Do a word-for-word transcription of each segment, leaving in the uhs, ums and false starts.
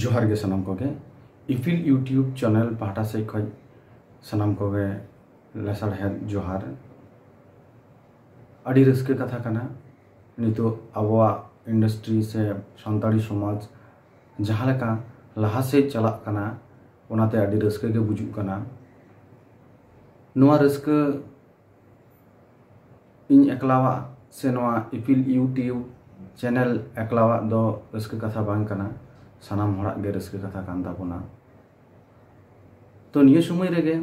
ᱡᱚᱦᱟᱨ ᱜᱮ ᱥᱟᱱᱟᱢ ᱠᱚᱜᱮ᱾ ᱤᱯᱤᱞ YouTube ᱪᱮᱱᱮᱞ ᱯᱟᱦᱴᱟ ᱥᱮᱫ ᱠᱷᱚᱱ ᱥᱟᱱᱟᱢ ᱠᱚᱜᱮ ᱞᱟᱥᱟᱲᱦᱮᱫ ᱡᱚᱦᱟᱨ᱾ ᱟᱹᱰᱤ ᱨᱟᱹᱥᱠᱟᱹ ᱠᱟᱛᱷᱟ ᱠᱟᱱᱟ, ᱱᱤᱛᱚᱜ ᱟᱵᱚᱣᱟᱜ ᱤᱱᱰᱟᱥᱴᱨᱤ ᱥᱮ ᱥᱟᱱᱛᱟᱲᱤ ᱥᱚᱢᱟᱡᱽ ᱡᱟᱦᱟᱸ ᱞᱮᱠᱟ ᱞᱟᱦᱟ ᱥᱮᱫ ᱪᱟᱞᱟᱜ ᱠᱟᱱᱟ, ᱚᱱᱟᱛᱮ ᱟᱹᱰᱤ ᱨᱟᱹᱥᱠᱟᱹ ᱜᱮ ᱵᱩᱡᱩᱜ ᱠᱟᱱᱟ᱾ ᱱᱚᱣᱟ ᱨᱟᱹᱥᱠᱟᱹ ᱤᱧ ᱮᱠᱞᱟᱣᱟᱜ ᱥᱮ ᱱᱚᱣᱟ ᱤᱯᱤᱞ YouTube ᱪᱮᱱᱮᱞ ᱮᱠᱞᱟᱣᱟᱜ ᱫᱚ ᱨᱟᱹᱥᱠᱟᱹ ᱠᱟᱛᱷᱟ ᱵᱟᱝ ᱠᱟᱱᱟ, ᱥᱟᱱᱟᱢ ᱦᱚᱲᱟᱜ ᱜᱮ ᱨᱟᱹᱥᱠᱟᱹ ᱠᱟᱛᱷᱟ ᱠᱟᱱ ᱛᱟᱵᱚᱱᱟ᱾ ᱛᱚ ᱱᱤᱭᱟᱹ ᱥᱚᱢᱚᱭ ᱨᱮᱜᱮ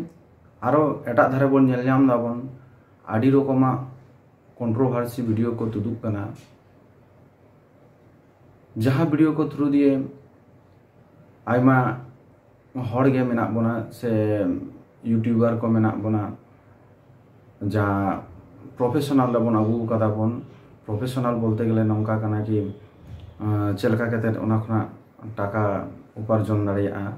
ᱟᱨᱚ ᱮᱴᱟᱜ ᱫᱷᱟᱨᱮ ᱵᱚᱱ ᱧᱮᱞ ᱧᱟᱢ ᱫᱟᱵᱚᱱ, ᱟᱹᱰᱤ ᱨᱚᱠᱚᱢᱟᱜ ᱠᱚᱱᱴᱨᱳᱵᱷᱟᱨᱥᱤ ᱵᱷᱤᱰᱤᱭᱳ ᱠᱚ ᱛᱩᱫᱩᱜ ᱠᱟᱱᱟ, ᱡᱟᱦᱟᱸ ᱵᱷᱤᱰᱤᱭᱳ ᱠᱚ ᱛᱷᱨᱩ ᱫᱤᱭᱮ ᱟᱭᱢᱟ ᱦᱚᱲ ᱜᱮ ᱢᱮᱱᱟᱜ ᱵᱚᱱᱟ ᱥᱮ ᱤᱭᱩᱴᱤᱭᱩᱵᱟᱨ ᱠᱚ ᱢᱮᱱᱟᱜ ᱵᱚᱱᱟ, ᱡᱟ ᱯᱨᱚᱯᱷᱮᱥᱚᱱᱟᱞ ᱨᱮᱵᱚᱱ ᱟᱹᱜᱩ ᱠᱟᱫᱟ ᱵᱚᱱ᱾ ᱯᱨᱚᱯᱷᱮᱥᱚᱱᱟᱞ ᱵᱚᱞᱛᱮ ᱜᱮᱞᱮ ᱱᱚᱝᱠᱟ ᱠᱟᱱᱟ ᱠᱤ, ᱟᱸ, ᱪᱮᱫ ᱞᱮᱠᱟ ᱠᱟᱛᱮᱫ ᱚᱱᱟ ᱠᱷᱚᱱᱟᱜ ᱴᱟᱠᱟ ᱩᱯᱟᱨᱡᱚᱱ ᱫᱟᱲᱮᱭᱟᱜᱼᱟ,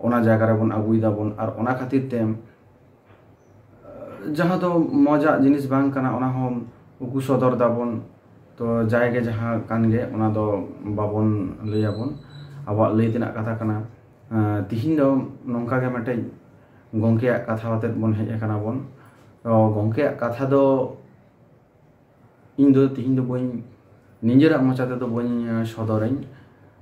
ᱚᱱᱟ ᱡᱟᱭᱜᱟ ᱨᱮᱵᱚᱱ ᱟᱹᱜᱩᱭ ᱫᱟᱵᱚᱱ᱾ ᱟᱨ ᱚᱱᱟ ᱠᱷᱟᱹᱛᱤᱨ ᱛᱮ ᱡᱟᱦᱟᱸ ᱫᱚ ᱢᱚᱡᱟᱜ ᱡᱤᱱᱤᱥ ᱵᱟᱝ ᱠᱟᱱᱟ, ᱚᱱᱟ ᱦᱚᱸ ᱩᱠᱩ ᱥᱚᱫᱚᱨ ᱫᱟᱵᱚᱱ᱾ ᱛᱚ ᱡᱟᱭᱜᱮ ᱡᱟᱦᱟᱸ ᱠᱟᱱ ᱜᱮ, ᱚᱱᱟ ᱫᱚ ᱵᱟᱵᱚᱱ ᱞᱟᱹᱭᱟᱵᱚᱱ, ᱟᱵᱚᱣᱟᱜ ᱞᱟᱹᱭ ᱛᱮᱱᱟᱜ ᱠᱟᱛᱷᱟ ᱠᱟᱱᱟ᱾ ᱟᱸ, ᱛᱤᱦᱤᱧ ᱫᱚ ᱱᱚᱝᱠᱟ ᱜᱮ ᱢᱤᱫᱴᱮᱡ ᱜᱚᱢᱠᱮᱭᱟᱜ ᱠᱟᱛᱷᱟ ᱟᱛᱮᱫ ᱵᱚᱱ ᱦᱮᱡ ᱟᱠᱟᱱᱟ ᱵᱚᱱ᱾ ᱛᱚ ᱜᱚᱢᱠᱮᱭᱟᱜ ᱠᱟᱛᱷᱟ ᱫᱚ ᱤᱧ ᱫᱚ ᱛᱤᱦᱤᱧ ᱫᱚ ᱵᱟᱹᱧ, ᱱᱤᱡᱮᱨᱟᱜ ᱢᱚᱪᱟ ᱛᱮᱫᱚ ᱵᱟᱹᱧ, ᱟᱸ, ᱥᱚᱫᱚᱨᱟᱹᱧ᱾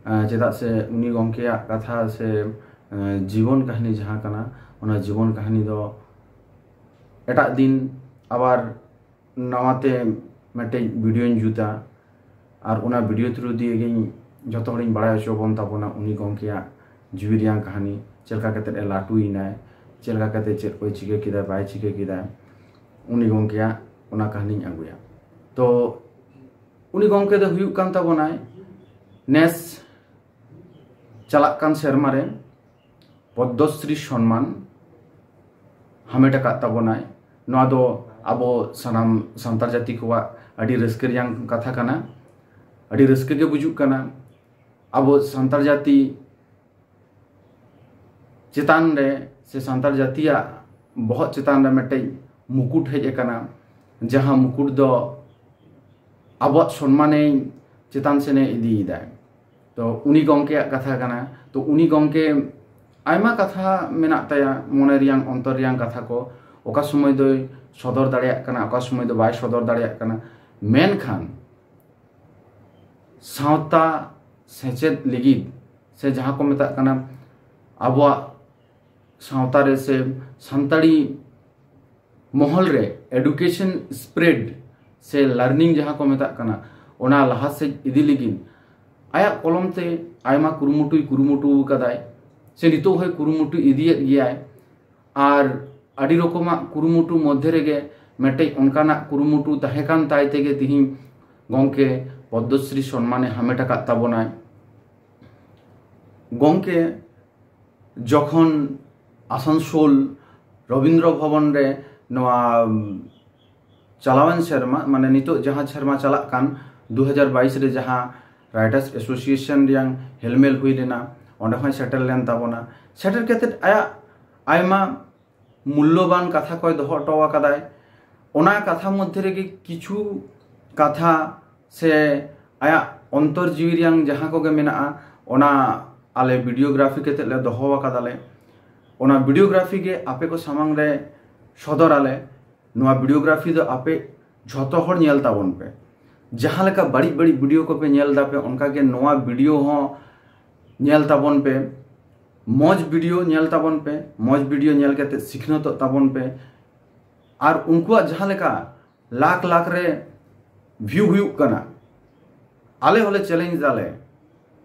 ᱟᱸ, ᱪᱮᱫᱟᱜ ᱥᱮ ᱩᱱᱤ ᱜᱚᱢᱠᱮᱭᱟᱜ ᱠᱟᱛᱷᱟ ᱥᱮ, ᱟᱸ, ᱡᱤᱵᱚᱱ ᱠᱟᱹᱦᱱᱤ ᱡᱟᱦᱟᱸ ᱠᱟᱱᱟ, ᱚᱱᱟ ᱡᱤᱵᱚᱱ ᱠᱟᱹᱦᱱᱤ ᱫᱚ ᱮᱴᱟᱜ ᱫᱤᱱ ᱟᱵᱟᱨ ᱱᱟᱣᱟᱛᱮ ᱢᱤᱫᱴᱮᱡ ᱵᱷᱤᱰᱤᱭᱳᱧ ᱡᱩᱛᱟ᱾ ᱟᱨ ᱚᱱᱟ ᱵᱷᱤᱰᱤᱭᱳ ᱛᱷᱨᱩ ᱫᱤᱭᱮ ᱜᱤᱧ ᱡᱚᱛᱚ ᱦᱚᱲᱤᱧ ᱵᱟᱲᱟᱭ ᱦᱚᱪᱚ ᱵᱚᱱ ᱛᱟᱵᱚᱱᱟ ᱩᱱᱤ ᱜᱚᱢᱠᱮᱭᱟᱜ ᱡᱤᱣᱤ ᱨᱮᱭᱟᱜ ᱠᱟᱹᱦᱱᱤ, ᱪᱮᱫ ᱞᱮᱠᱟ ᱠᱟᱛᱮᱫ ᱮ ᱞᱟᱹᱴᱩᱭᱮᱱᱟᱭ, ᱪᱮᱫ ᱞᱮᱠᱟ ᱠᱟᱛᱮᱫ ᱪᱮᱫ ᱠᱚᱭ ᱪᱤᱠᱟᱹ ᱠᱮᱫᱟ, ᱵᱟᱭ ᱪᱤᱠᱟᱹ ᱠᱮᱫᱟ, ᱩᱱᱤ ᱜᱚᱢᱠᱮᱭᱟᱜ ᱚᱱᱟ ᱠᱟᱹᱦᱱᱤᱧ ᱟᱹᱜᱩᱭᱟ᱾ ᱛᱚ ᱩᱱᱤ ᱜᱚᱢᱠᱮ ᱫᱚ ᱦᱩᱭᱩᱜ ᱠᱟᱱ ᱛᱟᱵᱚᱱᱟᱭ ᱱᱮᱥ ᱪᱟᱞᱟᱜ ᱠᱟᱱ ᱥᱮᱨᱢᱟ ᱨᱮ ᱯᱚᱫᱽᱢᱚᱥᱨᱤ ᱥᱚᱱᱢᱟᱱ ᱦᱟᱢᱮᱴ ᱟᱠᱟᱫ ᱛᱟᱵᱚᱱᱟᱭ᱾ ᱱᱚᱣᱟ ᱫᱚ ᱟᱵᱚ ᱥᱟᱱᱟᱢ ᱥᱟᱱᱛᱟᱲ ᱡᱟᱹᱛᱤ ᱠᱚᱣᱟᱜ ᱟᱹᱰᱤ ᱨᱟᱹᱥᱠᱟᱹ ᱨᱮᱭᱟᱜ ᱠᱟᱛᱷᱟ ᱠᱟᱱᱟ, ᱟᱹᱰᱤ ᱨᱟᱹᱥᱠᱟᱹ ᱜᱮ ᱵᱩᱡᱩᱜ ᱠᱟᱱᱟ᱾ ᱟᱵᱚ ᱥᱟᱱᱛᱟᱲ ᱡᱟᱹᱛᱤ ᱪᱮᱛᱟᱱ ᱨᱮ ᱥᱮ ᱥᱟᱱᱛᱟᱲ ᱡᱟᱹᱛᱤᱭᱟᱜ ᱵᱚᱦᱚᱜ ᱪᱮᱛᱟᱱ ᱨᱮ ᱢᱤᱫᱴᱮᱡ ᱢᱩᱠᱩᱴ ᱦᱮᱡ ᱟᱠᱟᱱᱟ, ᱡᱟᱦᱟᱸ ᱢᱩᱠᱩᱴ ᱫᱚ ᱟᱵᱚᱣᱟᱜ ᱥᱚᱱᱢᱟᱱᱮ ᱪᱮᱛᱟᱱ ᱥᱮᱱᱮ ᱤᱫᱤᱭᱮᱫᱟᱭ᱾ ᱛᱚ ᱩᱱᱤ ᱜᱚᱢᱠᱮᱭᱟᱜ ᱠᱟᱛᱷᱟ ᱠᱟᱱᱟ᱾ ᱛᱚ ᱩᱱᱤ ᱜᱚᱢᱠᱮ ᱟᱭᱢᱟ ᱠᱟᱛᱷᱟ ᱢᱮᱱᱟᱜ ᱛᱟᱭᱟ, ᱢᱚᱱᱮ ᱨᱮᱭᱟᱝ, ᱚᱱᱛᱚᱨ ᱨᱮᱭᱟᱝ ᱠᱟᱛᱷᱟ ᱠᱚ, ᱚᱠᱟ ᱥᱚᱢᱚᱭ ᱫᱚᱭ ᱥᱚᱫᱚᱨ ᱫᱟᱲᱮᱭᱟᱜ ᱠᱟᱱᱟ, ᱚᱠᱟ ᱥᱚᱢᱚᱭ ᱫᱚ ᱵᱟᱭ ᱥᱚᱫᱚᱨ ᱫᱟᱲᱮᱭᱟᱜ ᱠᱟᱱᱟ᱾ ᱢᱮᱱᱠᱷᱟᱱ ᱥᱟᱶᱛᱟ ᱥᱮᱪᱮᱫ ᱞᱟᱹᱜᱤᱫ ᱥᱮ ᱡᱟᱦᱟᱸ ᱠᱚ ᱢᱮᱛᱟᱜ ᱠᱟᱱᱟ ᱟᱵᱚᱣᱟᱜ ᱥᱟᱶᱛᱟ ᱨᱮ ᱥᱮ ᱥᱟᱱᱛᱟᱲᱤ ᱢᱚᱦᱚᱞ ᱨᱮ education spread ᱥᱮ learning ᱡᱟᱦᱟᱸ ᱠᱚ ᱢᱮᱛᱟᱜ ᱠᱟᱱᱟ, ᱚᱱᱟ ᱞᱟᱦᱟ ᱥᱮᱫ ᱤᱫᱤ ᱞᱟᱹᱜᱤᱫ ᱟᱭᱟᱜ ᱠᱚᱞᱚᱢ ᱛᱮ ᱟᱭᱢᱟ ᱠᱩᱨᱩᱢᱩᱴᱩᱭ ᱠᱩᱨᱩᱢᱩᱴᱩ ᱟᱠᱟᱫᱟᱭ, ᱥᱮ ᱱᱤᱛᱚᱜ ᱦᱚᱸᱭ ᱠᱩᱨᱩᱢᱩᱴᱩ ᱤᱫᱤᱭᱮᱫ ᱜᱮᱭᱟᱭ᱾ ᱟᱨ ᱟᱹᱰᱤ ᱨᱚᱠᱚᱢᱟᱜ ᱠᱩᱨᱩᱢᱩᱴᱩ ᱢᱚᱫᱽᱫᱷᱮ ᱨᱮᱜᱮ ᱢᱤᱫᱴᱮᱡ ᱚᱱᱠᱟᱱᱟᱜ ᱠᱩᱨᱩᱢᱩᱴᱩ ᱛᱟᱦᱮᱸ ᱠᱟᱱ ᱛᱟᱭ ᱛᱮᱜᱮ ᱛᱤᱦᱤᱧ ᱜᱚᱢᱠᱮ ᱯᱚᱫᱽᱢᱚᱥᱨᱤ ᱥᱚᱱᱢᱟᱱᱮ ᱦᱟᱢᱮᱴ ᱟᱠᱟᱫ ᱛᱟᱵᱚᱱᱟᱭ᱾ ᱜᱚᱢᱠᱮ ᱡᱚᱠᱷᱚᱱ ᱟᱥᱟᱱᱥᱳᱞ ᱨᱚᱵᱤᱱᱫᱨᱚ ᱵᱷᱚᱵᱚᱱ ᱨᱮ ᱱᱚᱣᱟ, ᱩᱢ, ᱪᱟᱞᱟᱣᱮᱱ ᱥᱮᱨᱢᱟ, ᱢᱟᱱᱮ ᱱᱤᱛᱚᱜ ᱡᱟᱦᱟᱸ ᱥᱮᱨᱢᱟ ᱪᱟᱞᱟᱜ ᱠᱟᱱ ᱫᱩ ᱦᱟᱡᱟᱨ ᱵᱟᱭᱤᱥ ᱨᱮ ᱡᱟᱦᱟᱸ Writers Association ᱨᱮᱭᱟᱝ ᱦᱮᱞᱢᱮᱞ ᱦᱩᱭ ᱞᱮᱱᱟ, ᱚᱸᱰᱮ ᱦᱚᱸᱭ ᱥᱮᱴᱮᱨ ᱞᱮᱱ ᱛᱟᱵᱚᱱᱟ᱾ ᱥᱮᱴᱮᱨ ᱠᱟᱛᱮᱫ ᱟᱭᱟᱜ ᱟᱭᱢᱟ ᱢᱩᱞᱞᱚᱵᱟᱱ ᱠᱟᱛᱷᱟ ᱠᱚᱭ ᱫᱚᱦᱚ ᱦᱚᱴᱚ ᱟᱠᱟᱫᱟᱭ᱾ ᱚᱱᱟ ᱠᱟᱛᱷᱟ ᱢᱚᱫᱽᱫᱷᱮ ᱨᱮᱜᱮ ᱠᱤᱪᱷᱩ ᱠᱟᱛᱷᱟ ᱥᱮ ᱟᱭᱟᱜ ᱚᱱᱛᱚᱨ ᱡᱤᱣᱤ ᱨᱮᱭᱟᱝ ᱡᱟᱦᱟᱸ ᱠᱚᱜᱮ ᱢᱮᱱᱟᱜᱼᱟ, ᱚᱱᱟ ᱟᱞᱮ videography ᱠᱟᱛᱮᱫ ᱞᱮ ᱫᱚᱦᱚ ᱟᱠᱟᱫᱟᱞᱮ᱾ ᱚᱱᱟ videography ᱜᱮ ᱟᱯᱮ ᱠᱚ ᱥᱟᱢᱟᱝ ᱨᱮ ᱥᱚᱫᱚᱨᱟᱞᱮ᱾ ᱱᱚᱣᱟ videography ᱫᱚ ᱟᱯᱮ ᱡᱷᱚᱛᱚ ᱦᱚᱲ ᱧᱮᱞ ᱛᱟᱵᱚᱱ ᱯᱮ᱾ ᱡᱟᱦᱟᱸ ᱞᱮᱠᱟ ᱵᱟᱹᱲᱤᱡ ᱵᱟᱹᱲᱤᱡ video ᱠᱚᱯᱮ ᱧᱮᱞ ᱫᱟᱯᱮ, ᱚᱱᱠᱟᱜᱮ ᱱᱚᱣᱟ video ᱦᱚᱸ ᱧᱮᱞ ᱛᱟᱵᱚᱱ ᱯᱮ᱾ ᱢᱚᱡᱽ video ᱧᱮᱞ ᱛᱟᱵᱚᱱ ᱯᱮ᱾ ᱢᱚᱡᱽ video ᱧᱮᱞ ᱠᱟᱛᱮ ᱥᱤᱠᱷᱱᱟᱹᱛᱚᱜ ᱛᱟᱵᱚᱱ ᱯᱮ᱾ ᱟᱨ ᱩᱱᱠᱩᱣᱟᱜ ᱡᱟᱦᱟᱸ ᱞᱮᱠᱟ ᱞᱟᱠᱷ ᱞᱟᱠᱷ ᱨᱮ view ᱦᱩᱭᱩᱜ ᱠᱟᱱᱟ, ᱟᱞᱮ ᱦᱚᱸᱞᱮ challenge ᱫᱟᱞᱮ᱾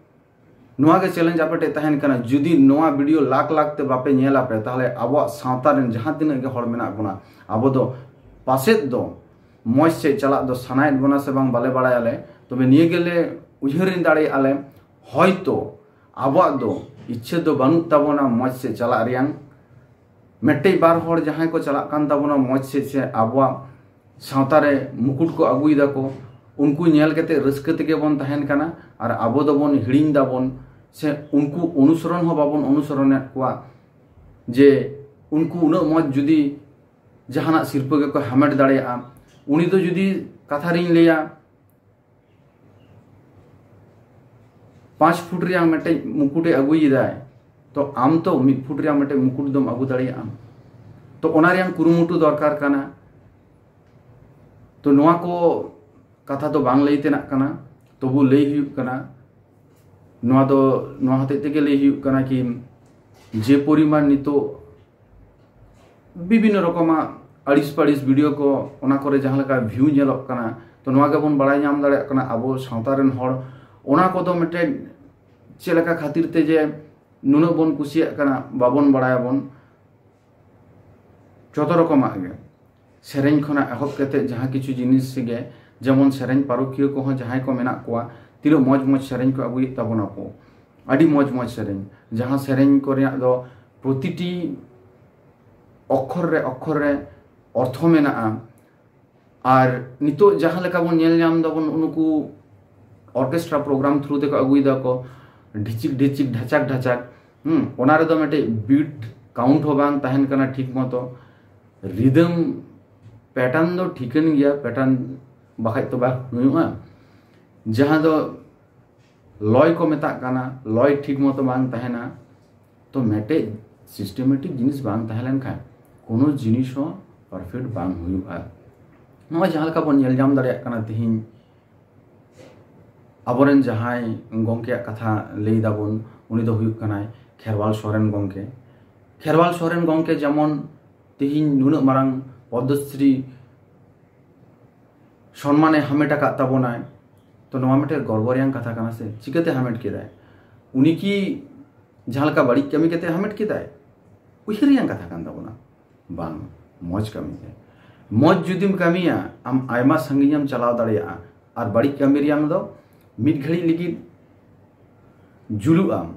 ᱱᱚᱣᱟ ᱜᱮ challenge ᱟᱯᱮ ᱴᱷᱮᱱ ᱛᱟᱦᱮᱱ ᱠᱟᱱᱟ, ᱡᱩᱫᱤ ᱱᱚᱣᱟ video ᱞᱟᱠᱷ ᱞᱟᱠᱷ ᱛᱮ ᱵᱟᱯᱮ ᱧᱮᱞ ᱟᱯᱮ, ᱛᱟᱦᱚᱞᱮ ᱟᱵᱚᱣᱟᱜ ᱥᱟᱶᱛᱟ ᱨᱮᱱ ᱡᱟᱦᱟᱸ ᱛᱤᱱᱟᱹᱜ ᱜᱮ ᱦᱚᱲ ᱢᱮᱱᱟᱜ ᱵᱚᱱᱟ, ᱟᱵᱚ ᱫᱚ ᱯᱟᱥᱮᱫ ᱫᱚ ᱢᱚᱡᱽ ᱥᱮᱫ ᱪᱟᱞᱟᱜ ᱫᱚ ᱥᱟᱱᱟᱭᱮᱫ ᱵᱚᱱᱟ ᱥᱮ ᱵᱟᱝ ᱵᱟᱞᱮ ᱵᱟᱲᱟᱭᱟᱞᱮ, ᱛᱚᱵᱮ ᱱᱤᱭᱟᱹ ᱜᱮᱞᱮ ᱩᱭᱦᱟᱹᱨ ᱫᱟᱲᱮᱭᱟᱜᱼᱟ ᱞᱮ, ᱦᱚᱭᱛᱚ ᱟᱵᱚᱣᱟᱜ ᱫᱚ ᱤᱪᱪᱷᱟᱹ ᱫᱚ ᱵᱟᱹᱱᱩᱜ ᱛᱟᱵᱚᱱᱟ ᱢᱚᱡᱽ ᱥᱮᱫ ᱪᱟᱞᱟᱜ ᱨᱮᱭᱟᱝ᱾ ᱢᱤᱫᱴᱮᱡ ᱵᱟᱨ ᱦᱚᱲ ᱡᱟᱦᱟᱸᱭ ᱠᱚ ᱪᱟᱞᱟᱜ ᱠᱟᱱ ᱛᱟᱵᱚᱱᱟ ᱢᱚᱡᱽ ᱥᱮᱫ, ᱥᱮ ᱟᱵᱚᱣᱟᱜ ᱥᱟᱶᱛᱟ ᱨᱮ ᱢᱩᱠᱩᱴ ᱠᱚ ᱟᱹᱜᱩᱭ ᱫᱟᱠᱚ, ᱩᱱᱠᱩ ᱧᱮᱞ ᱠᱟᱛᱮ ᱨᱟᱹᱥᱠᱟᱹ ᱛᱮᱜᱮ ᱵᱚᱱ ᱛᱟᱦᱮᱱ ᱠᱟᱱᱟ ᱟᱨ ᱟᱵᱚ ᱫᱚᱵᱚᱱ ᱦᱤᱲᱤᱧ ᱫᱟᱵᱚᱱ, ᱥᱮ ᱩᱱᱠᱩ ᱚᱱᱩᱥᱚᱨᱚᱱ ᱦᱚᱸ ᱵᱟᱵᱚᱱ ᱚᱱᱩᱥᱚᱨᱚᱱᱮᱫ ᱠᱚᱣᱟ᱾ ᱡᱮ ᱩᱱᱠᱩ ᱩᱱᱟᱹᱜ ᱢᱚᱡᱽ ᱡᱩᱫᱤ ᱡᱟᱦᱟᱱᱟᱜ ᱥᱤᱨᱯᱟᱹ ᱜᱮᱠᱚ ᱦᱟᱢᱮᱴ ᱫᱟᱲᱮᱭᱟᱜᱼᱟ, ᱩᱱᱤ ᱫᱚ ᱡᱩᱫᱤ ᱠᱟᱛᱷᱟ ᱨᱤᱧ ᱞᱟᱹᱭᱟ, ᱯᱟᱸᱪ ᱯᱷᱩᱴ ᱨᱮᱭᱟᱝ ᱢᱤᱫᱴᱮᱡ ᱢᱩᱠᱩᱴᱮ ᱟᱹᱜᱩᱭᱮᱫᱟᱭ, ᱛᱚ ᱟᱢ ᱛᱚ ᱢᱤᱫ ᱯᱷᱩᱴ ᱨᱮᱭᱟᱝ ᱢᱤᱫᱴᱮᱡ ᱢᱩᱠᱩᱴ ᱫᱚᱢ ᱟᱹᱜᱩ ᱫᱟᱲᱮᱭᱟᱜᱼᱟ᱾ ᱛᱚ ᱚᱱᱟ ᱨᱮᱭᱟᱝ ᱠᱩᱨᱩᱢᱩᱴᱩ ᱫᱚᱨᱠᱟᱨ ᱠᱟᱱᱟ᱾ ᱛᱚ ᱱᱚᱣᱟ ᱠᱚ ᱠᱟᱛᱷᱟ ᱫᱚ ᱵᱟᱝ ᱞᱟᱹᱭ ᱛᱮᱱᱟᱜ ᱠᱟᱱᱟ, ᱛᱚᱵᱩ ᱞᱟᱹᱭ ᱦᱩᱭᱩᱜ ᱠᱟᱱᱟ᱾ ᱱᱚᱣᱟ ᱫᱚ ᱱᱚᱣᱟ ᱦᱚᱛᱮᱡ ᱛᱮᱜᱮ ᱞᱟᱹᱭ ᱦᱩᱭᱩᱜ ᱠᱟᱱᱟ ᱠᱤ ᱡᱮ ᱯᱚᱨᱤᱢᱟᱱ ᱱᱤᱛᱚᱜ ᱵᱤᱵᱷᱤᱱᱱᱚ ᱨᱚᱠᱚᱢᱟᱜ ᱟᱹᱲᱤᱥ ᱯᱟᱹᱲᱤᱥ ᱵᱷᱤᱰᱤᱭᱳ ᱠᱚ, ᱚᱱᱟ ᱠᱚᱨᱮ ᱡᱟᱦᱟᱸ ᱞᱮᱠᱟ ᱵᱷᱤᱭᱩ ᱧᱮᱞᱚᱜ ᱠᱟᱱᱟ, ᱛᱚ ᱱᱚᱣᱟ ᱜᱮᱵᱚᱱ ᱵᱟᱲᱟᱭ ᱧᱟᱢ ᱫᱟᱲᱮᱭᱟᱜ ᱠᱟᱱᱟ ᱟᱵᱚ ᱥᱟᱶᱛᱟ ᱨᱮᱱ ᱦᱚᱲ ᱚᱱᱟ ᱠᱚᱫᱚ ᱢᱤᱫᱴᱮᱱ ᱪᱮᱫ ᱞᱮᱠᱟ ᱠᱷᱟᱹᱛᱤᱨ ᱛᱮ ᱡᱮ ᱱᱩᱱᱟᱹᱜ ᱵᱚᱱ ᱠᱩᱥᱤᱭᱟᱜ ᱠᱟᱱᱟ, ᱵᱟᱵᱚᱱ ᱵᱟᱲᱟᱭᱟᱵᱚᱱ᱾ ᱡᱚᱛᱚ ᱨᱚᱠᱚᱢᱟᱜ ᱜᱮ, ᱥᱮᱨᱮᱧ ᱠᱷᱚᱱᱟᱜ ᱮᱦᱚᱵ ᱠᱟᱛᱮ ᱡᱟᱦᱟᱸ ᱠᱤᱪᱷᱩ ᱡᱤᱱᱤᱥ ᱜᱮ, ᱡᱮᱢᱚᱱ ᱥᱮᱨᱮᱧ ᱯᱟᱹᱨᱩᱠᱷᱤᱭᱟᱹ ᱠᱚᱦᱚᱸ ᱡᱟᱦᱟᱸᱭ ᱠᱚ ᱢᱮᱱᱟᱜ ᱠᱚᱣᱟ, ᱛᱤᱱᱟᱹᱜ ᱢᱚᱡᱽ ᱢᱚᱡᱽ ᱥᱮᱨᱮᱧ ᱠᱚ ᱟᱹᱜᱩᱭᱮᱫ ᱛᱟᱵᱚᱱᱟ ᱠᱚ, ᱟᱹᱰᱤ ᱢᱚᱡᱽ ᱢᱚᱡᱽ ᱥᱮᱨᱮᱧ, ᱡᱟᱦᱟᱸ ᱥᱮᱨᱮᱧ ᱠᱚ ᱨᱮᱭᱟᱜ ᱫᱚ ᱯᱨᱚᱛᱤᱴᱤ ᱚᱠᱠᱷᱚᱨ ᱨᱮ ᱚᱠᱠᱷᱚᱨ ᱨᱮ ᱚᱨᱛᱷᱚ ᱢᱮᱱᱟᱜᱼᱟ᱾ ᱟᱨ ᱱᱤᱛᱚᱜ ᱡᱟᱦᱟᱸ ᱞᱮᱠᱟ ᱵᱚᱱ ᱧᱮᱞ ᱧᱟᱢ ᱫᱟᱵᱚᱱ, ᱱᱩᱠᱩ ᱚᱨᱠᱮᱥᱴᱨᱟ ᱯᱨᱳᱜᱨᱟᱢ ᱛᱷᱨᱩ ᱛᱮᱠᱚ ᱟᱹᱜᱩᱭᱮᱫᱟ ᱠᱚ, ᱰᱷᱤᱪᱤᱠ ᱰᱷᱤᱪᱤᱠ, ᱰᱷᱟᱪᱟᱠ ᱰᱷᱟᱪᱟᱠ᱾ ᱦᱩᱸ, ᱚᱱᱟ ᱨᱮᱫᱚ ᱢᱤᱫᱴᱮᱡ ᱵᱤᱴ ᱠᱟᱣᱩᱱᱴ ᱦᱚᱸ ᱵᱟᱝ ᱛᱟᱦᱮᱱ ᱠᱟᱱᱟ ᱴᱷᱤᱠ ᱢᱚᱛᱚ᱾ ᱨᱤᱫᱟᱹᱢ ᱯᱮᱴᱟᱨᱱ ᱫᱚ ᱴᱷᱤᱠᱟᱹᱱ ᱜᱮᱭᱟ, ᱯᱮᱴᱟᱨᱱ ᱵᱟᱠᱷᱟᱡ ᱛᱚ ᱵᱟᱝ ᱦᱩᱭᱩᱜᱼᱟ᱾ ᱡᱟᱦᱟᱸ ᱫᱚ ᱞᱚᱭ ᱠᱚ ᱢᱮᱛᱟᱜ ᱠᱟᱱᱟ, ᱞᱚᱭ ᱴᱷᱤᱠ ᱢᱚᱛᱚ ᱵᱟᱝ ᱛᱟᱦᱮᱱᱟ, ᱛᱚ ᱢᱤᱫᱴᱮᱡ ᱥᱤᱥᱴᱮᱢᱮᱴᱤᱠ ᱡᱤᱱᱤᱥ ᱵᱟᱝ ᱛᱟᱦᱮᱸ ᱞᱮᱱᱠᱷᱟᱱ ᱠᱳᱱᱳ ᱡᱤᱱᱤᱥ ᱦᱚᱸ ᱯᱟᱨᱯᱷᱮᱠᱴ ᱵᱟᱝ ᱦᱩᱭᱩᱜᱼᱟ᱾ ᱱᱚᱜᱼᱚᱭ ᱡᱟᱦᱟᱸ ᱞᱮᱠᱟ ᱵᱚᱱ ᱧᱮᱞ ᱧᱟᱢ ᱫᱟᱲᱮᱭᱟᱜ ᱠᱟᱱᱟ ᱛᱮᱦᱮᱧ, ᱟᱵᱚᱨᱮᱱ ᱡᱟᱦᱟᱸᱭ ᱜᱚᱢᱠᱮᱭᱟᱜ ᱠᱟᱛᱷᱟ ᱞᱟᱹᱭ ᱫᱟᱵᱚᱱ, ᱩᱱᱤ ᱫᱚ ᱦᱩᱭᱩᱜ ᱠᱟᱱᱟᱭ ᱠᱷᱮᱨᱣᱟᱞ ᱥᱚᱨᱮᱱ ᱜᱚᱢᱠᱮ᱾ ᱠᱷᱮᱨᱣᱟᱞ ᱥᱚᱨᱮᱱ ᱜᱚᱢᱠᱮ ᱡᱮᱢᱚᱱ ᱛᱮᱦᱮᱧ ᱱᱩᱱᱟᱹᱜ ᱢᱟᱨᱟᱝ ᱯᱚᱫᱽᱢᱚᱥᱨᱤ ᱥᱚᱱᱢᱟᱱᱮ ᱦᱟᱢᱮᱴ ᱟᱠᱟᱫ ᱛᱟᱵᱚᱱᱟᱭ, ᱛᱚ ᱱᱚᱣᱟ ᱢᱤᱫᱴᱮᱱ ᱜᱚᱨᱵᱚ ᱨᱮᱭᱟᱜ ᱠᱟᱛᱷᱟ ᱠᱟᱱᱟ ᱥᱮ? ᱪᱤᱠᱟᱹᱛᱮ ᱦᱟᱢᱮᱴ ᱠᱮᱫᱟᱭ? ᱩᱱᱤ ᱠᱤ ᱡᱟᱦᱟᱸ ᱞᱮᱠᱟ ᱵᱟᱹᱲᱤᱡ ᱠᱟᱹᱢᱤ ᱠᱟᱛᱮ ᱦᱟᱢᱮᱴ ᱠᱮᱫᱟᱭ? ᱩᱭᱦᱟᱹᱨ ᱨᱮᱭᱟᱜ ᱠᱟᱛᱷᱟ ᱠᱟᱱ ᱛᱟᱵᱚᱱᱟ᱾ ᱵᱟᱝ, ᱢᱚᱡᱽ ᱠᱟᱹᱢᱤ ᱜᱮ᱾ ᱢᱚᱡᱽ ᱡᱩᱫᱤᱢ ᱠᱟᱹᱢᱤᱭᱟ, ᱟᱢ ᱟᱭᱢᱟ ᱥᱟᱺᱜᱤᱧᱮᱢ ᱪᱟᱞᱟᱣ ᱫᱟᱲᱮᱭᱟᱜᱼᱟ᱾ ᱟᱨ ᱵᱟᱹᱲᱤᱡ ᱠᱟᱹᱢᱤ ᱨᱮᱭᱟᱜ ᱫᱚ ᱢᱤᱫ ᱜᱷᱟᱹᱲᱤᱡ ᱞᱟᱹᱜᱤᱫ ᱡᱩᱞᱩᱜ ᱟᱢ,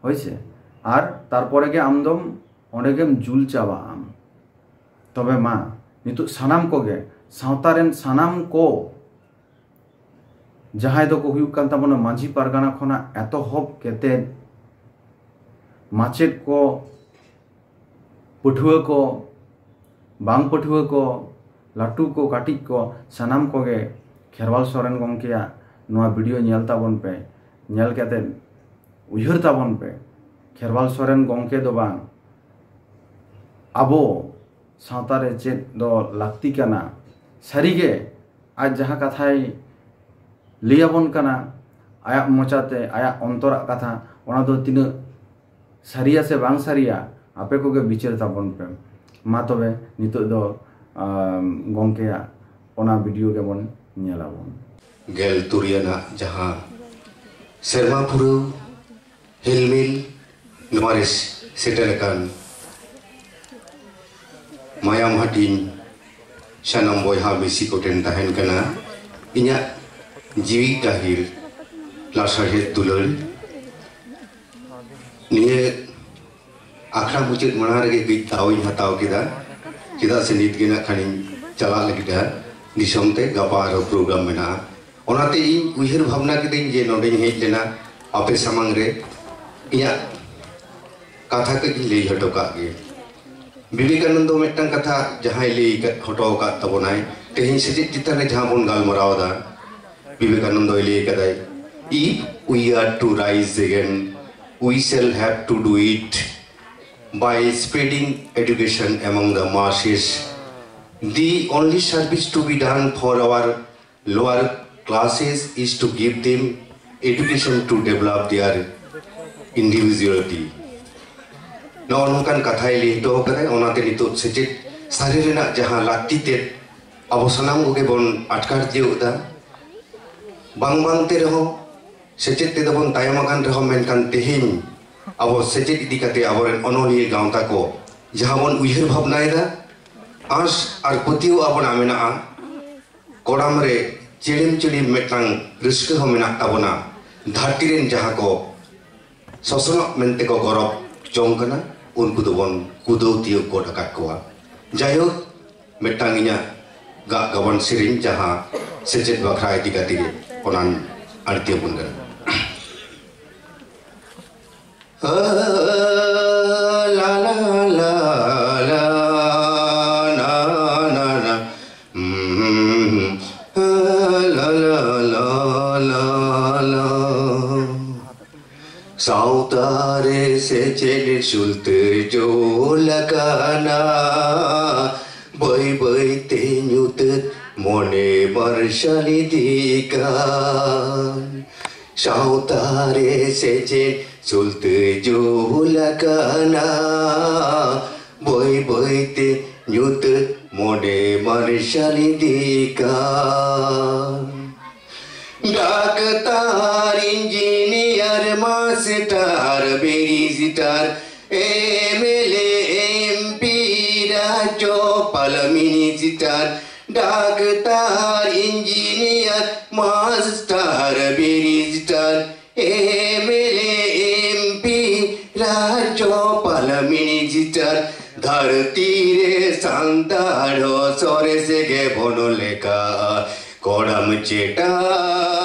ᱦᱳᱭ ᱥᱮ? ᱟᱨ ᱛᱟᱨᱯᱚᱨᱮ ᱜᱮ ᱟᱢ ᱫᱚᱢ ᱚᱸᱰᱮ ᱜᱮᱢ ᱡᱩᱞ ᱪᱟᱵᱟᱜ ᱟᱢ᱾ ᱛᱚᱵᱮ ᱢᱟ, ᱱᱤᱛᱚᱜ ᱥᱟᱱᱟᱢ ᱠᱚᱜᱮ, ᱥᱟᱶᱛᱟ ᱨᱮᱱ ᱥᱟᱱᱟᱢ ᱠᱚ, ᱡᱟᱦᱟᱸᱭ ᱫᱚᱠᱚ ᱦᱩᱭᱩᱜ ᱠᱟᱱ ᱛᱟᱵᱚᱱᱟ ᱢᱟᱹᱡᱷᱤ ᱯᱟᱨᱜᱟᱱᱟ ᱠᱷᱚᱱᱟᱜ ᱮᱛᱚᱦᱚᱵ ᱠᱟᱛᱮᱫ ᱢᱟᱪᱮᱫ ᱠᱚ, ᱯᱟᱹᱴᱷᱩᱣᱟᱹ ᱠᱚ, ᱵᱟᱝ ᱯᱟᱹᱴᱷᱩᱣᱟᱹ ᱠᱚ, ᱞᱟᱹᱴᱩ ᱠᱚ, ᱠᱟᱹᱴᱤᱡ ᱠᱚ, ᱥᱟᱱᱟᱢ ᱠᱚᱜᱮ ᱠᱷᱮᱨᱣᱟᱞ ᱥᱚᱨᱮᱱ ᱜᱚᱢᱠᱮᱭᱟᱜ ᱱᱚᱣᱟ ᱵᱷᱤᱰᱤᱭᱳ ᱧᱮᱞ ᱛᱟᱵᱚᱱ ᱯᱮ᱾ ᱧᱮᱞ ᱠᱟᱛᱮ ᱩᱭᱦᱟᱹᱨ ᱛᱟᱵᱚᱱ ᱯᱮ, ᱠᱷᱮᱨᱣᱟᱞ ᱥᱚᱨᱮᱱ ᱜᱚᱢᱠᱮ ᱫᱚ ᱵᱟᱝ, ᱟᱵᱚ ᱥᱟᱶᱛᱟ ᱨᱮ ᱪᱮᱫ ᱫᱚ ᱞᱟᱹᱠᱛᱤ ᱠᱟᱱᱟ᱾ ᱥᱟᱹᱨᱤᱜᱮ ᱟᱡ ᱡᱟᱦᱟᱸ ᱠᱟᱛᱷᱟᱭ ᱞᱟᱹᱭ ᱟᱵᱚᱱ ᱠᱟᱱᱟ, ᱟᱭᱟᱜ ᱢᱚᱪᱟᱛᱮ, ᱟᱭᱟᱜ ᱚᱱᱛᱚᱨᱟᱜ ᱠᱟᱛᱷᱟ, ᱚᱱᱟ ᱫᱚ ᱛᱤᱱᱟᱹᱜ ᱥᱟᱹᱨᱤᱭᱟ ᱥᱮ ᱵᱟᱝ ᱥᱟᱹᱨᱤᱭᱟ, ᱟᱯᱮ ᱠᱚᱜᱮ ᱵᱤᱪᱟᱹᱨ ᱛᱟᱵᱚᱱ ᱯᱮ᱾ ᱢᱟ ᱛᱚᱵᱮ ᱱᱤᱛᱚᱜ ᱫᱚ, ᱟᱢ, ᱜᱚᱢᱠᱮᱭᱟᱜ ᱚᱱᱟ ᱵᱷᱤᱰᱤᱭᱳ ᱜᱮᱵᱚᱱ ᱧᱮᱞ ᱟᱵᱚᱱ᱾ ᱜᱮᱞ ᱛᱩᱨᱩᱭ ᱟᱱᱟᱜ ᱡᱟᱦᱟᱸ ᱥᱮᱨᱢᱟ ᱯᱩᱨᱟᱹᱣ ᱦᱤᱞᱢᱤᱞ ᱱᱚᱣᱟ ᱨᱮ ᱥᱮᱴᱮᱨ ᱟᱠᱟᱱ ᱢᱟᱭᱟᱢ ᱦᱟᱹᱴᱤᱧ ᱥᱟᱱᱟᱢ ᱵᱚᱭᱦᱟ ᱢᱤᱥᱤ ᱠᱚᱴᱷᱮᱱ ᱛᱟᱦᱮᱱ ᱠᱟᱱᱟ ᱤᱧᱟᱹᱜ ᱡᱤᱣᱤ ᱜᱟᱹᱦᱤᱨ ᱞᱟᱥᱟᱲᱦᱮᱫ ᱫᱩᱞᱟᱹᱲ᱾ ᱱᱤᱭᱟᱹ ᱟᱠᱷᱲᱟ ᱢᱩᱪᱟᱹᱫ ᱢᱟᱲᱟᱝ ᱨᱮᱜᱮ ᱠᱟᱹᱡ ᱫᱟᱣ ᱤᱧ ᱦᱟᱛᱟᱣ ᱠᱮᱫᱟ, ᱪᱮᱫᱟᱜ ᱥᱮ ᱱᱤᱛ ᱜᱮ ᱱᱟᱜ ᱠᱷᱟᱱᱤᱧ ᱪᱟᱞᱟᱜ ᱞᱟᱹᱜᱤᱫᱼᱟ ᱫᱤᱥᱚᱢ ᱛᱮ, ᱜᱟᱯᱟ ᱟᱨᱦᱚᱸ ᱯᱨᱳᱜᱨᱟᱢ ᱢᱮᱱᱟᱜᱼᱟ᱾ ᱚᱱᱟᱛᱮ ᱤᱧ ᱩᱭᱦᱟᱹᱨ ᱵᱷᱟᱵᱽᱱᱟ ᱠᱤᱫᱟᱹᱧ ᱡᱮ ᱱᱚᱰᱮᱧ ᱦᱮᱡ ᱞᱮᱱᱟ ᱟᱯᱮ ᱥᱟᱢᱟᱝ ᱨᱮ ᱤᱧᱟᱹᱜ ᱠᱟᱛᱷᱟ ᱠᱟᱹᱡ ᱤᱧ ᱞᱟᱹᱭ ᱦᱚᱴᱚ ᱠᱟᱜ ᱜᱮ᱾ ᱵᱤᱵᱮᱠᱟᱱᱚᱱᱫᱚ ᱢᱤᱫᱴᱟᱝ ᱠᱟᱛᱷᱟ ᱡᱟᱦᱟᱸᱭ ᱞᱟᱹᱭ ᱠᱟᱫ, ᱦᱚᱴᱚ ᱟᱠᱟᱫ ᱛᱟᱵᱚᱱᱟᱭ, ᱛᱮᱦᱮᱧ ᱥᱮᱪᱮᱫ ᱪᱮᱛᱟᱱ ᱨᱮ ᱡᱟᱦᱟᱸ ᱵᱚᱱ ᱜᱟᱞᱢᱟᱨᱟᱣ ᱮᱫᱟ, ᱵᱤᱵᱮᱠᱟᱱᱚᱱᱫᱚᱭ ᱞᱟᱹᱭ ᱠᱟᱫᱟᱭ, "If we are to rise again, we shall have to do it by spreading education among the masses. The only service to be done for our lower classes is to give them education to develop their individuality." ᱱᱚᱜᱼᱚ ᱱᱚᱝᱠᱟᱱ ᱠᱟᱛᱷᱟᱭ ᱞᱟᱹᱭ ᱦᱚᱴᱚ ᱠᱟᱫᱟᱭ᱾ ᱚᱱᱟᱛᱮ ᱱᱤᱛᱚᱜ ᱥᱮᱪᱮᱫ ᱥᱟᱹᱨᱤ ᱨᱮᱱᱟᱜ ᱡᱟᱦᱟᱸ ᱞᱟᱹᱠᱛᱤ ᱛᱮᱫ ᱟᱵᱚ ᱥᱟᱱᱟᱢ ᱠᱚᱜᱮ ᱵᱚᱱ ᱟᱴᱠᱟᱨ ᱛᱤᱭᱳᱜ ᱮᱫᱟ᱾ ᱵᱟᱝ ᱵᱟᱝ ᱛᱮ ᱨᱮᱦᱚᱸ ᱥᱮᱪᱮᱫ ᱛᱮᱫᱚ ᱵᱚᱱ ᱛᱟᱭᱚᱢ ᱟᱠᱟᱱ ᱨᱮᱦᱚᱸ, ᱢᱮᱱᱠᱷᱟᱱ ᱛᱮᱦᱮᱧ ᱟᱵᱚ ᱥᱮᱪᱮᱫ ᱤᱫᱤ ᱠᱟᱛᱮ ᱟᱵᱚᱨᱮᱱ ᱚᱱᱚᱞᱤᱭᱟᱹ ᱜᱟᱶᱛᱟ ᱠᱚ ᱡᱟᱦᱟᱸ ᱵᱚᱱ ᱩᱭᱦᱟᱹᱨ ᱵᱷᱟᱵᱽᱱᱟᱭᱮᱫᱟ, ᱟᱸᱥ ᱟᱨ ᱯᱟᱹᱛᱭᱟᱹᱣ ᱟᱵᱚᱱᱟᱜ ᱢᱮᱱᱟᱜᱼᱟ, ᱠᱚᱲᱟᱢ ᱨᱮ ᱪᱤᱲᱤᱢ ᱪᱤᱲᱤᱢ ᱢᱤᱫᱴᱟᱝ ᱨᱟᱹᱥᱠᱟᱹ ᱦᱚᱸ ᱢᱮᱱᱟᱜ ᱛᱟᱵᱚᱱᱟ᱾ ᱫᱷᱟᱹᱨᱛᱤ ᱨᱮᱱ ᱡᱟᱦᱟᱸ ᱠᱚ ᱥᱚᱥᱱᱚᱜ ᱢᱮᱱᱛᱮ ᱠᱚ ᱜᱚᱨᱚᱵ ᱡᱚᱝ ᱠᱟᱱᱟ, ᱩᱱᱠᱩ ᱫᱚᱵᱚᱱ ᱠᱩᱫᱟᱹᱣ ᱛᱤᱭᱳᱜ ᱜᱚᱫ ᱟᱠᱟᱫ ᱠᱚᱣᱟ᱾ ᱡᱟᱭᱦᱳᱠ, ᱢᱤᱫᱴᱟᱝ ᱤᱧᱟᱹᱜ ᱜᱟᱜ ᱜᱟᱵᱟᱱ ᱥᱮᱨᱮᱧ ᱡᱟᱦᱟᱸ ᱥᱮᱪᱮᱫ ᱵᱟᱠᱷᱨᱟ ᱤᱫᱤ ᱠᱟᱛᱮ ᱜᱮ, ᱚᱱᱟᱧ ᱟᱹᱲᱛᱤ ᱟᱵᱚᱱ ᱠᱟᱱᱟ᱾ ᱥᱮᱪᱮᱫ ᱥᱩᱞᱛᱟᱹ ᱡᱚᱞ ᱟᱠᱟᱱᱟ, ᱵᱟᱹᱭ ᱵᱟᱹᱭ ᱛᱮ ᱧᱩᱛᱟᱹᱛ ᱢᱚᱱᱮ ᱢᱟᱨᱥᱟᱞ ᱤᱫᱤᱜ ᱠᱟᱱ᱾ ᱥᱟᱶᱛᱟ ᱨᱮ ᱥᱮᱪᱮᱫ ᱥᱩᱞᱛᱟᱹ ᱡᱚᱞ ᱟᱠᱟᱱᱟ, ᱵᱟᱹᱭ ᱵᱟᱹᱭ ᱛᱮ ᱧᱩᱛᱟᱹᱛ ᱢᱚᱱᱮ ᱢᱟᱨᱥᱟᱞ ᱤᱫᱤᱜ ᱠᱟᱱ᱾ Doctor, engineer, master, barrister, M L A, M P, ᱨᱟᱡᱽᱡᱚᱯᱟᱞ, minister, doctor, engineer, master, barrister, M L A, M P, ᱨᱟᱡᱽᱡᱚᱯᱟᱞ, ᱢᱤᱱᱤᱥᱴᱟᱨ, ᱫᱷᱟᱹᱨᱛᱤ ᱨᱮ ᱥᱟᱱᱛᱟᱲ ᱦᱚᱸ ᱥᱚᱨᱮᱥ ᱜᱮᱵᱚᱱ ᱞᱮᱠᱷᱟᱜᱼᱟ᱾ ᱠᱚᱲᱟᱢ ᱪᱮᱴᱟ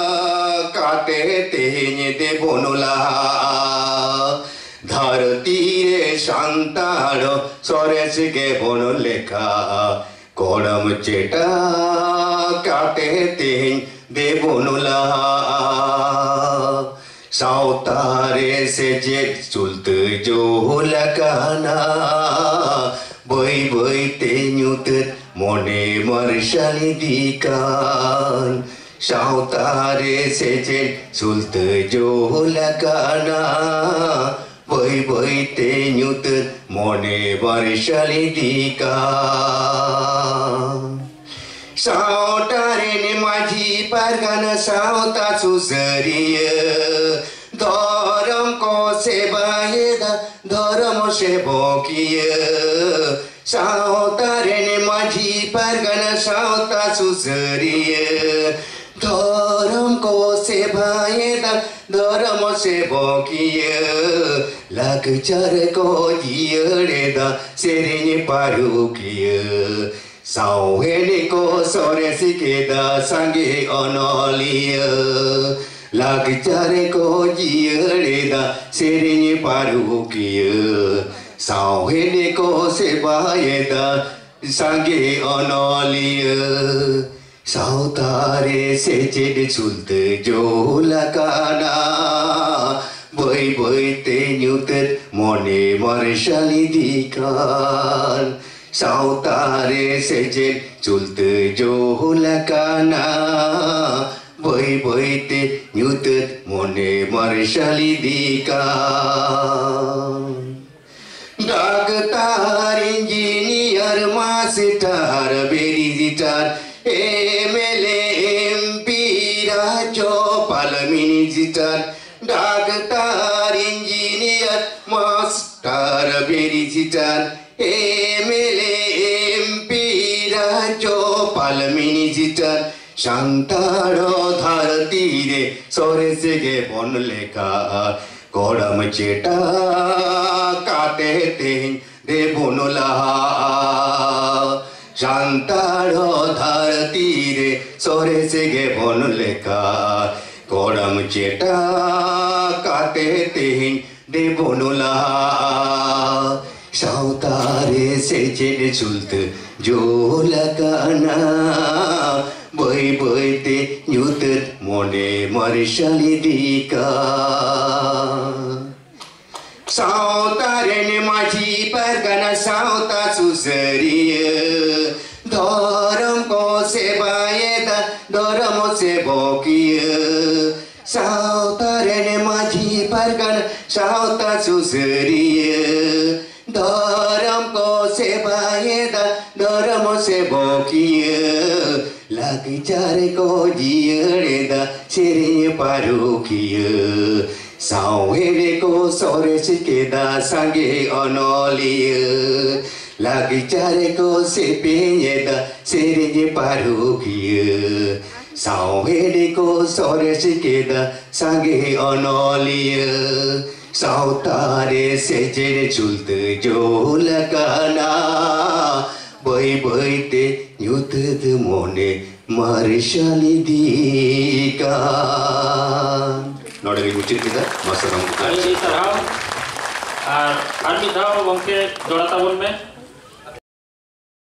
ᱠᱟᱛᱮ ᱛᱮᱦᱮᱧ ᱫᱮᱵᱚᱱ ᱞᱟᱦᱟᱜᱼᱟ᱾ ᱫᱷᱟᱹᱨᱛᱤ ᱨᱮ ᱥᱟᱱᱛᱟᱲ ᱦᱚᱸ ᱥᱚᱨᱮᱥ ᱜᱮᱵᱚᱱ ᱞᱮᱠᱷᱟᱜᱼᱟ᱾ ᱠᱚᱲᱟᱢ ᱪᱮᱴᱟ ᱠᱟᱛᱮ ᱛᱮᱦᱮᱧ ᱫᱮᱵᱚᱱ ᱞᱟᱦᱟᱜᱼᱟ᱾ ᱥᱟᱶᱛᱟ ᱨᱮ ᱥᱮᱪᱮᱫ ᱥᱩᱞᱛᱟᱹ ᱡᱚᱞ ᱟᱠᱟᱱᱟ, ᱵᱟᱹᱭ ᱵᱟᱹᱭ ᱛᱮ ᱧᱩᱛᱟᱹᱛ ᱢᱚᱱᱮ ᱢᱟᱨᱥᱟᱞ ᱤᱫᱤᱜ ᱠᱟᱱ᱾ ᱥᱟᱶᱛᱟ ᱨᱮ ᱥᱮᱪᱮᱫ ᱥᱩᱞᱛᱟᱹ ᱡᱚᱞ ᱟᱠᱟᱱᱟ, ᱵᱟᱹᱭ ᱵᱟᱹᱭ ᱛᱮ ᱧᱩᱛᱟᱹᱛ ᱢᱚᱱᱮ ᱢᱟᱨᱥᱟᱞ ᱤᱫᱤᱜ ᱠᱟᱱ᱾ ᱥᱟᱶᱛᱟ ᱨᱮᱱ ᱢᱟᱹᱡᱷᱤ ᱯᱟᱨᱜᱟᱱᱟ ᱥᱟᱶᱛᱟ ᱥᱩᱥᱟᱹᱨᱤᱭᱟᱹ, ᱫᱷᱚᱨᱚᱢ ᱠᱚ ᱥᱮᱵᱟᱭᱮᱫᱟ ᱫᱷᱚᱨᱚᱢ ᱥᱮᱵᱚᱠᱤᱭᱟᱹ᱾ ᱥᱟᱶᱛᱟ ᱨᱮᱱ ᱢᱟᱹᱡᱷᱤ ᱯᱟᱨᱜᱟᱱᱟ ᱥᱟᱶᱛᱟ ᱥᱩᱥᱟᱹᱨᱤᱭᱟᱹ, ᱫᱷᱚᱨᱚᱢ ᱠᱚ ᱥᱮᱵᱟᱭᱮᱫᱟ ᱫᱷᱚᱨᱚᱢ ᱥᱮᱵᱚᱠᱤᱭᱟᱹ᱾ ᱞᱟᱠᱪᱟᱨ ᱠᱚ ᱡᱤᱭᱟᱹᱲᱮᱫᱟ ᱥᱮᱨᱮᱧ ᱯᱟᱹᱨᱩᱠᱷᱤᱭᱟᱹ᱾ ᱥᱟᱶᱦᱮᱫ ᱠᱚ ᱥᱚᱨᱮᱥ ᱠᱮᱫᱟ ᱥᱟᱸᱜᱮ ᱚᱱᱚᱞᱤᱭᱟᱹ᱾ ᱞᱟᱠᱪᱟᱨ ᱠᱚ ᱡᱤᱭᱟᱹᱲᱮᱫᱟ ᱥᱮᱨᱮᱧ ᱯᱟᱹᱨᱩᱠᱷᱤᱭᱟᱹ᱾ ᱥᱟᱶᱦᱮᱫ ᱠᱚ ᱥᱮᱵᱟᱭᱮᱫᱟ ᱥᱟᱸᱜᱮ ᱚᱱᱚᱞᱤᱭᱟᱹ᱾ ᱥᱟᱶᱛᱟ ᱨᱮ ᱥᱮᱪᱮᱫ ᱥᱩᱞᱛᱟᱹ ᱡᱚᱞ ᱟᱠᱟᱱᱟ, ᱵᱟᱹᱭ ᱵᱟᱹᱭ ᱛᱮ ᱧᱩᱛᱟᱹᱛ ᱢᱚᱱᱮ ᱢᱟᱨᱥᱟᱞ ᱤᱫᱤ ᱠᱟᱱ, ᱥᱟᱶᱛᱟ ᱨᱮ ᱥᱮᱪᱮᱫ ᱪᱩᱞᱛᱟᱹ ᱡᱳᱞ ᱟᱠᱟᱱᱟ᱾ ᱵᱟᱹᱭ ᱵᱟᱹᱭ ᱛᱮ ᱧᱩᱛᱟᱹᱛ ᱢᱚᱱᱮ ᱢᱟᱨᱥᱟᱞ ᱤᱫᱤ ᱠᱟᱱ᱾ Doctor, engineer, master, barrister, M L A, M P, ᱨᱟᱡᱽᱡᱚᱯᱟᱞ, minister. Doctor, engineer, master, barrister, M L A, M P, ᱨᱟᱡᱽᱡᱚᱯᱟᱞ, ᱢᱤᱱᱤᱥᱴᱟᱨ᱾ ᱥᱟᱱᱛᱟᱲ ᱫᱷᱟᱹᱨᱛᱤ ᱨᱮ ᱥᱚᱨᱮᱥ ᱜᱮᱵᱚᱱ ᱞᱮᱠᱷᱟᱜᱼᱟ᱾ ᱠᱚᱲᱟᱢ ᱪᱮᱴᱟ ᱠᱟᱛᱮ ᱛᱮᱦᱮᱧ ᱫᱮᱵᱚᱱ ᱞᱟᱦᱟᱜᱼᱟ᱾ ᱥᱟᱱᱛᱟᱲ ᱫᱷᱟᱹᱨᱛᱤ ᱨᱮ ᱥᱚᱨᱮᱥ ᱜᱮᱵᱚᱱ ᱞᱮᱠᱷᱟᱜᱼᱟ᱾ ᱠᱚᱲᱟᱢ ᱪᱮᱴᱟ ᱠᱟᱛᱮ ᱛᱮᱦᱮᱧ ᱫᱮᱵᱚᱱ ᱞᱟᱦᱟᱜᱼᱟ᱾ ᱥᱟᱶᱛᱟ ᱨᱮ ᱥᱮᱪᱮᱫ ᱪᱩᱞᱛᱟᱹ ᱡᱳᱞ ᱟᱠᱟᱱᱟ᱾ ᱵᱟᱹᱭ ᱵᱟᱹᱭ ᱛᱮ ᱧᱩᱛᱟᱹᱛ ᱢᱚᱱᱮ ᱢᱟᱨᱥᱟᱞ ᱤᱫᱤ ᱠᱟᱱ᱾ ᱥᱟᱶᱛᱟ ᱨᱮᱱ ᱢᱟᱹᱡᱷᱤ ᱯᱟᱨᱜᱟᱱᱟ, ᱥᱟᱶᱛᱟ ᱥᱩᱥᱟᱹᱨᱤᱭᱟᱹ, ᱫᱷᱚᱨᱚᱢ ᱠᱚ ᱥᱮᱵᱟᱭᱮᱫᱟ, ᱫᱷᱚᱨᱚᱢ ᱥᱮᱵᱚᱠᱤᱭᱟᱹ᱾ ᱥᱟᱶᱛᱟ ᱨᱮᱱ ᱢᱟᱹᱡᱷᱤ ᱯᱟᱨᱜᱟᱱᱟ, ᱥᱟᱶᱛᱟ ᱥᱩᱥᱟᱹᱨᱤᱭᱟᱹ, ᱫᱷᱚᱨᱚᱢ ᱠᱚ ᱥᱮᱵᱟᱭᱮᱫᱟ, ᱫᱷᱚᱨᱚᱢ ᱥᱮᱵᱚᱠᱤᱭᱟᱹ᱾ ᱞᱟᱠᱪᱟᱨ ᱠᱚ ᱡᱤᱭᱟᱹᱲᱮᱫᱟ, ᱥᱮᱨᱮᱧ ᱯᱟᱹᱨᱩᱠᱷᱤᱭᱟᱹ᱾ ᱥᱟᱶᱦᱮᱫ ᱠᱚ ᱥᱚᱨᱮᱥ ᱠᱮᱫᱟ, ᱥᱟᱸᱜᱮ ᱚᱱᱚᱞᱤᱭᱟᱹ᱾ ᱞᱟᱠᱪᱟᱨ ᱠᱚ ᱥᱮᱯᱮᱧᱮᱫᱟ, ᱥᱮᱨᱮᱧ ᱯᱟᱹᱨᱩᱠᱷᱤᱭᱟᱹ᱾ ᱥᱟᱶᱦᱮᱫ ᱠᱚ ᱥᱚᱨᱮᱥ ᱠᱮᱫᱟ, ᱥᱟᱸᱜᱮ ᱚᱱᱚᱞᱤᱭᱟᱹ᱾ ᱥᱟᱶᱛᱟ ᱨᱮ ᱥᱮᱪᱮᱫ ᱪᱩᱞᱛᱟᱹ ᱡᱳᱞ ᱟᱠᱟᱱᱟ᱾ ᱵᱟᱹᱭ ᱵᱟᱹᱭ ᱛᱮ ᱧᱩᱛᱟᱹᱛ ᱢᱚᱱᱮ ᱢᱟᱨᱥᱟᱞ ᱤᱫᱤ ᱠᱟᱱ᱾ ᱱᱚᱰᱮ ᱜᱮᱧ ᱢᱩᱪᱟᱹᱫ ᱠᱮᱫᱟ᱾ ᱢᱟ ᱥᱟᱱᱟᱢ ᱠᱚ ᱟᱹᱰᱤ ᱟᱹᱰᱤ ᱥᱟᱨᱦᱟᱣ᱾ ᱟᱨ ᱟᱨ ᱢᱤᱫ ᱫᱷᱟᱣ ᱜᱚᱢᱠᱮ ᱡᱚᱲᱟ ᱛᱟᱵᱚᱱ ᱢᱮ᱾